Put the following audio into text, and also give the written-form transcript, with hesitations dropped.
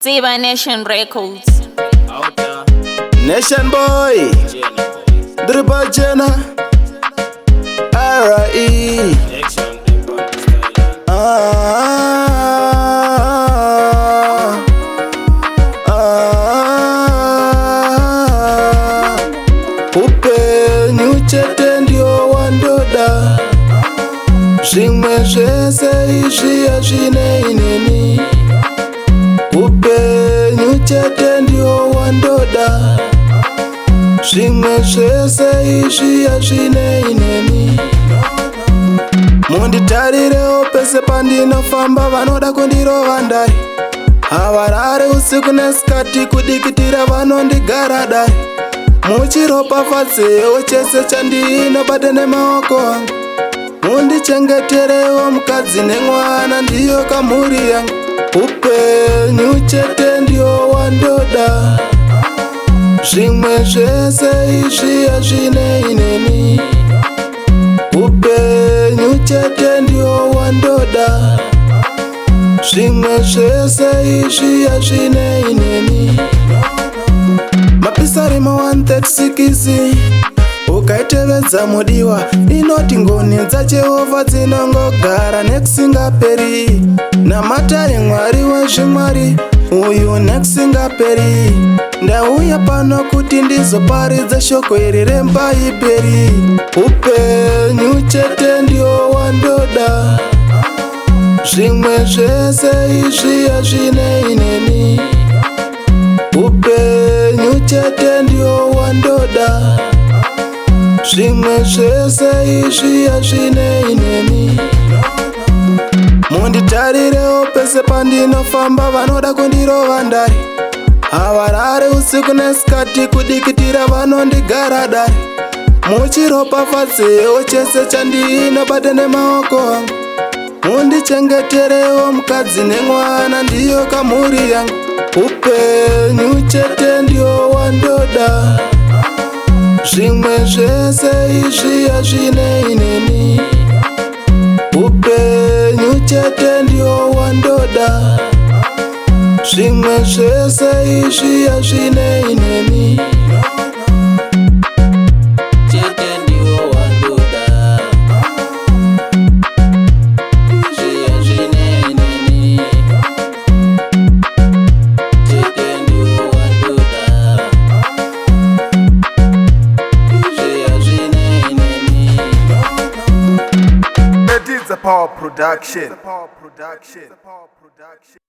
Diva Nation Records. Nation boy, Dribajena, R.I.E. Ah, ah, upenyu chete ndiwo wandoda, zvimwe zvese izvi hazvinei neni. Upenyu chete ndiwo wandoda, zvimwe zvese izvi hazvinei neni. Munditarirewo pese pandinofamba, vanoda kundirova ndai havarare usiku nesikati kudikitira, vanondigara dai muchiropafadzewo chese chandinobata nemaoko angu. Mundichengeterewo mukadzi nemwana, ndiyo kamhuri yangu. Upenyu chete ndiwo wandoda, zvimwe zvese izvi hazvinei neni. Upenyu chete ndiwo wandoda, zvimwe zvese izvi hazvinei neni. Mapisarema 136 ukaitevedza mudiwa, inoti ngoni dzaJehovha dzinongogara nekusingaperi. Namatai Mwari wezvimwari uyu nekusingaperi. Ndauya pano kuti ndizoparidza shoko iri reBhaibheri. Upenyu chete ndiwo wandoda, zvimwe zvese izvi hazvinei neni. Upenyu chete ndiwo wandoda, zvimwe zvese izvi hazvinei neni. Munditarirewo pese pandinofamba, vanoda kundirova ndari havarare usiku nesikati kudikitira, vanondigara dare muchiropafadzewo chese chandinobata nemaoko angu. Mundichengeterewo mukadzi nemwana, ndiyo kamhuri yangu. Upenyu chete ndiwo wandoda, zvimwe zvese izvi hazvinei neni. Upenyu chete ndiwo wandoda, zvimwe zvese izvi hazvinei neni. Chete ndiwo wandoda, izvi hazvinei neni. Chete ndiwo wandoda, izvi hazvinei neni. Edits Power Production. Power Production. Power Production.